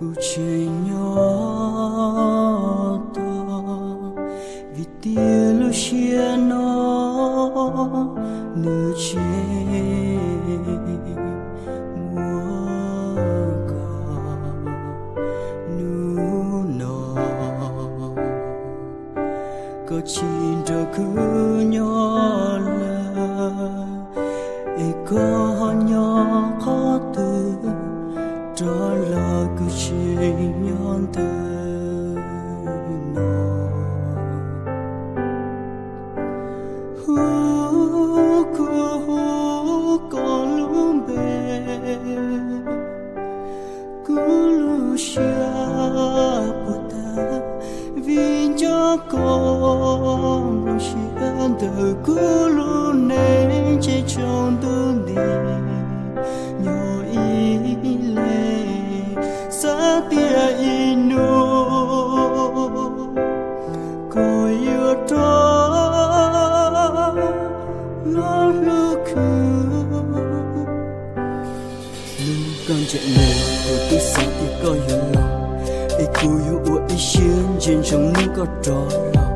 Kuv tseem nyob tau, vim tias lub siab no nws tseem muab koj. Hnub no koj tsis nrog kuv nyob lawm, es koj ho nyob qhov twg? Rov los kuv tseem nyob ntawm no. Hu, kuv hu koj lub npe, kuv lub siab puas tag vim nco koj. Nplooj siab ntawm kuv lub neej ntshe tsaus ntuj nti, nyob ib leeg xav tias ib hnub koj yuav rov los hlub kuv. Hnub koj ntsej muag kuv twb xav tias koj yuav los, es kuv yuav ua ib siab ntsia ntsoov hnub koj rov los.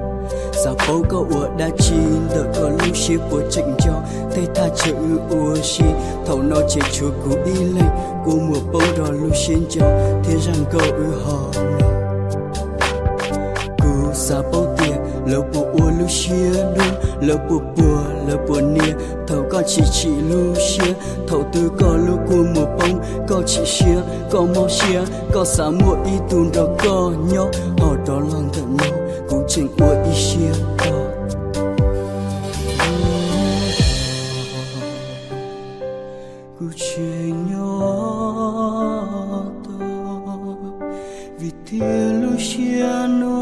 Xav paub koj ua dab tsi ntawm koj lub siab puas tseem nco tej thaj chaw wb ua si. Thaum no tseem tshuav kuv ib leeg, kua muag poob nrog lub siab nco thiab zaj nkauj wb ho mloog. Kuv xav paub tias lawv puas ua lub siab dub, lawv puas puag lawv puas nias thaum koj tsis tsim lub siab. Thaum twg koj lub kua muag poob, koj chim siab, koj mob siab, koj xav muaj ib tug nrog koj nyob, ho rov los ntawm no kuv tseem ua ib siab rau. Kuv tseem nyob tau, vim tias lub siab no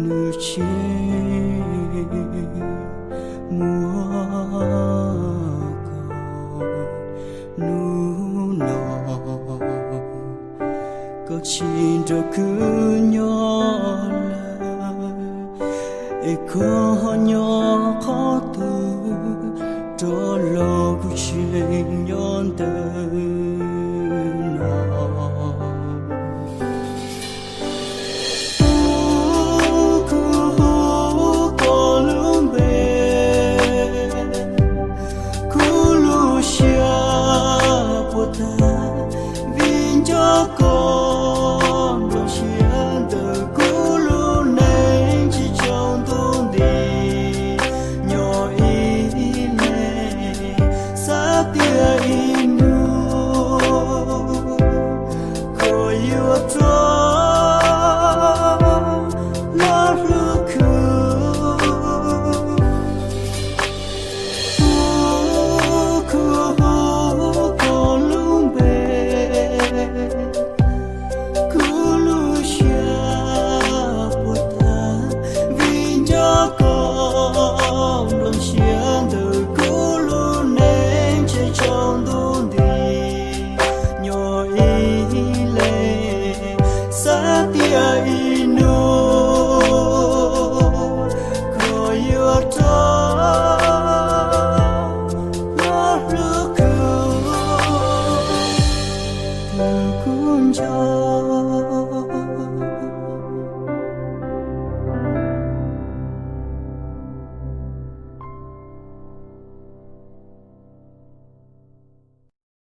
nws tseem muab koj. Hnub no koj tsis nrog kuv nyob lawm, es koj ho nyob qhov twg? Rov los kuv tseem nyob ntawm no. Kuv hu koj lub npe, kuv lub siab puas tag vim nco koj. Nplooj siab ntawm kuv lub neej ntshe tsaus ntuj nti, nyob ib leeg xav tias ib